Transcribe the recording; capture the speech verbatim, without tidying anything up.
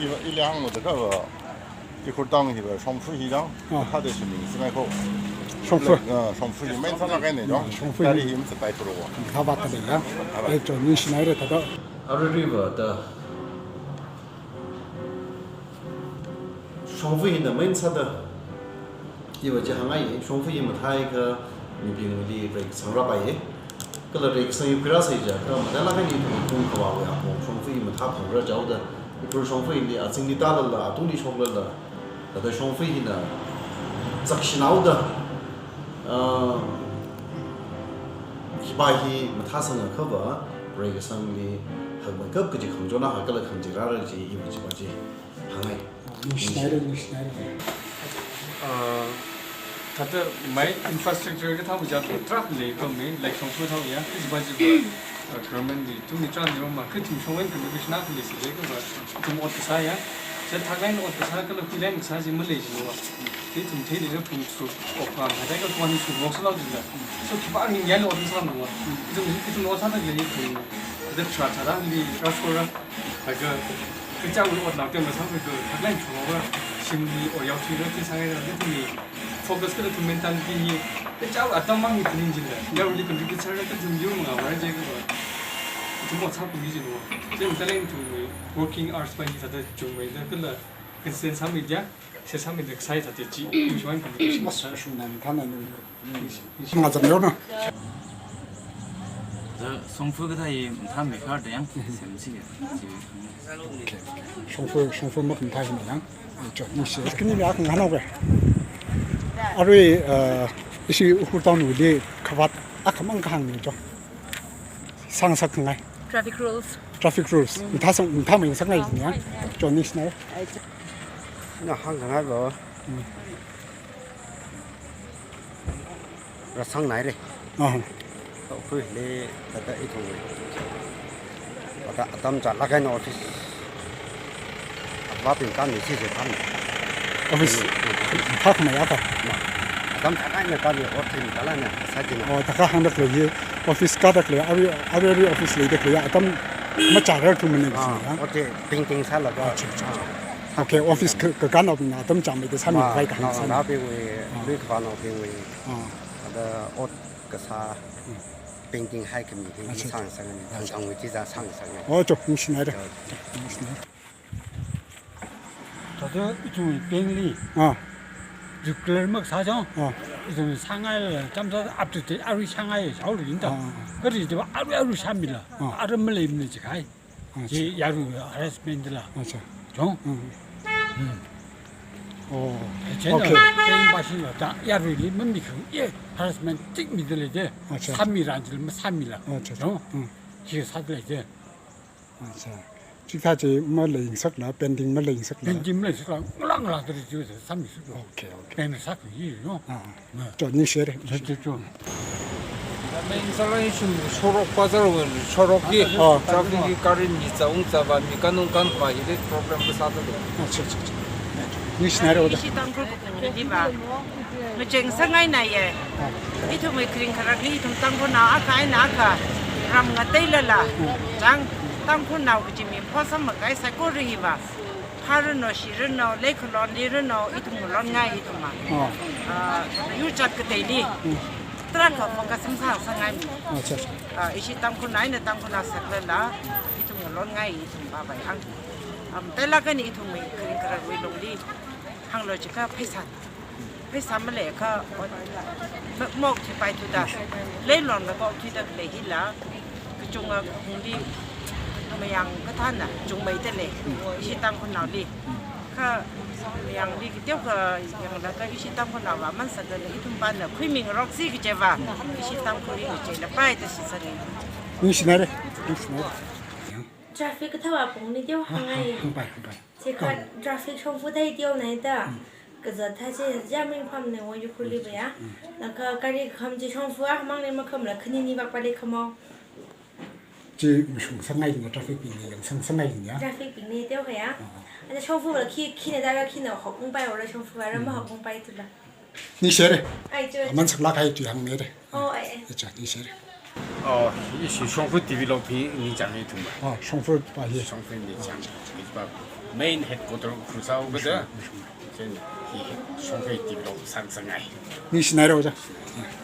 Iva, ili hānglu da kava, Ukhrul town hiva Shongfa hi jang, Ah. Thāda shiming singai ko. Shongfa. Like, ah, Shongfa hi main sālāk eina jang. Ah, Shongfa hi. Gari hi machapai thuro. Thāva ta le ya. Thāva. Eh, cho ningshinaira thāda. Aruiruiva da. Shongfa hina main sāda. Iva chi hāngngai, Shongfa hi mathāakha mibingli reikasang rāpai. Kala reikasang hi khuirāsai jiakha, matailāk eina ithum khavāwui apong Shongfa hi mathāphalungra jihaoda, Ukhrul Shongfa hili azingli tālala, atungli shoklala, thāda Shongfa hina zakshinaoda, ah, hiva hi mathāsang akhava, reikasangli hakmeikap kaji khangachon akha kala khangachee rāra kaji iva chiva chi hāngngai. Ningshinaira, ningshinaira. Ah, thāda mai infrastructure kathā maja tarākha leipammi, like Shongfa thāya, kajiva chiva, ah, government li tungli tarākha leipamma, kha ithum Shongfa contribution akha leisai jiakha, ithum ot kasā ya. Chi thāklāk eina ot kasā kala khuilāk eina kasā chi malei jihaowa. Ithum theida phung suk, ot pam, hithāda kha tuan suk ngok sālao jila. So, khipā ringyāli ot sāmana. Ithum, ithum ot sāda lei ithum. Thāda tharā tharāli rāshokra. Laga, kachichāwui ot lākte masāmei ko, thāklāk eina chungva, shimli ot yaothuira, chi sāngaira, ithumli focus kala ithum mentality hi, kachichāwui atam mang hi phaning jila, yaruili contribute sāra, kathum yur mangā vāra jiakha, ithum ot sāpami jihaowa. Chi matailāk eina ithumwui working hours va hi thāda chungmeida, kala consent sāmeida, share sāmeida, kasā hi thāda chi, ithum Shongfa contribution. Mas shunam thāna nung. Mangā zam yaona. Za Shongfa kathā hi mathāmeikharda yang, semsi ya, si. Shongfa, Shongfa mak mathāmeina yang. Cho, ningshi. Kani mi akha ngahānhaoke. Arui, eh, ishi Ukhrul town wui li khavāt akhamang kahāng ni cho. Sāngasakngai. Traffic rules. Traffic rules. Mm. Mathāsang, mathāmeingasakngai ni ya. Cho, ningshinai. Ai, cho. Ina hāngkhangai lo. Mm. Rāsangnaire. Ah. Ukhrulli thāda ithum. Thāda atam chālāk eina office. Avābing kāmi chi chi kāmi. Office. Mm. Thākmei akha. Ma. Atam chālāk eina kāmi office chālāk eina sāchina. Oh, thākha hāngda khalei hi office kāda khalei, arui, arui, arui office leida khalei, atam machārarthumana Ah, ya. Ot hi painting sālaga. Ah, cha, cha. Ah. Okay, office ka, kakānaobingna atam chāmeida sāmi Ma, vai kahāng sāmi. Naonaobingwui, Ah. Lui khavānaobingwui. Ah. Thāda ot kasā, Hmm. Painting haikhami hi Ah, cha, cha. Sāngasakngai, Ah, cha. Thangthangwui chi za sāngasakngai. Oh, cho, ningshinaira. Cho, ningshinai. Thāda ithum pengli. Ah. Regular makasā chang. Ah. Ithum sāngaila, chāmsā up to date arui sāngai shaolu yinda. Ah, ah, ah. Kha ri diva arui arui sāmila. Ah. Arui maleimana jikhai. Ah, Chi cha. Yarui harassment la. Ah, cha. Chong. Mm. Mm. Oh. Chieina Okay. Peng pashin la ta yaruili mamikhang, eh, harassment tik mida lei de. Ah, cha. Sāmiran jila masāmila. Ah, cha, cha. Chong. Mm. Chi sāda lei de. Ah, cha. Chikathā chi maleingsakla, pending maleingsakla. Pending maleingsakla, ngalā ngalā tari chi sāmi su. Okay, okay. Pengna sākhui no. Ah, ah. Cho, ningshire. Cho, cho, cho. Main sāla issue sorok bazar wui sorok hi. Ah. Traffic hi gari mi zāung zāva mi kanung kanma hi problem kasā da. Ah, cha, cha, cha. Ningshinaira oda. Ishi Tangkhul community va. Ngacheng sāngaina ye. Ah. Ithumwui kharing kharakli ithum Tangkhulnao akha eina akha ram ngateilala. Hmm. Chang Tangkhulnao kaji mi phosam makai saikora hiva. Phāranu, shiranu, leikhalon liranu, ithum ngalonngai ithumva. Oh. Ah, yurchat kateili. Hmm. Tarākha focus masāsangngai. Oh, cha, cha. Ah, ishi Tangkhulnao eina Tangkhulnao saklala, ithum ngalonngai ithum pāpai ang. Am, thālāk eina ithumwui kharing kharakli longli. Hānglu jiakha pheisā. Pheisā maleiakha, ma-, maokthuipaithuda. Leilonla maokthuida khalei hila. Kachunga hungli mayang kathāna chungmeida lei. Ishi Tangkhulnaoli. Kha mayangli kateokha yanglaga ishi Tangkhulnaova mansāda lei ithum pana khuimingaroksi kajiva. Ishi Tangkhulli ngacheila paida shitsangna. Ningshinaire. Ningshinaire. Traffic kathāva pongli teo Ah, hāngngai. Hāngpai, hāngpai. Chikha Ah. Traffic Shongfa thai teonaida. Hmm. Kazat thai chi jaming pamne wo Ukhrulli va ya. Hmm. Laga gari kham chi Shongfa mangli makhamla khanini vak pali khamo. Chi mashungsāngaina traffic bingli yangsāngsāngaina. Traffic bingli teo kaya. Ah. Ana Shongfala khi, khina dara khina hokungpai ora Shongfala Mm. mahokungpaithula. Ningshire. Ai, cho. Aman saklāk hai tu hāngmire. Oh, ai, ai. Acha, ningshire. Oh, ishi Shongfa T V lo phi ningchāng ithumva. Oh, Shongfa pa hi. Shongfa ningchāng. Ithumva. Main headquarter Ukhrul sāhaokada, chieina hi Shongfei Develop sāngasakngai. Ningshinaira oja.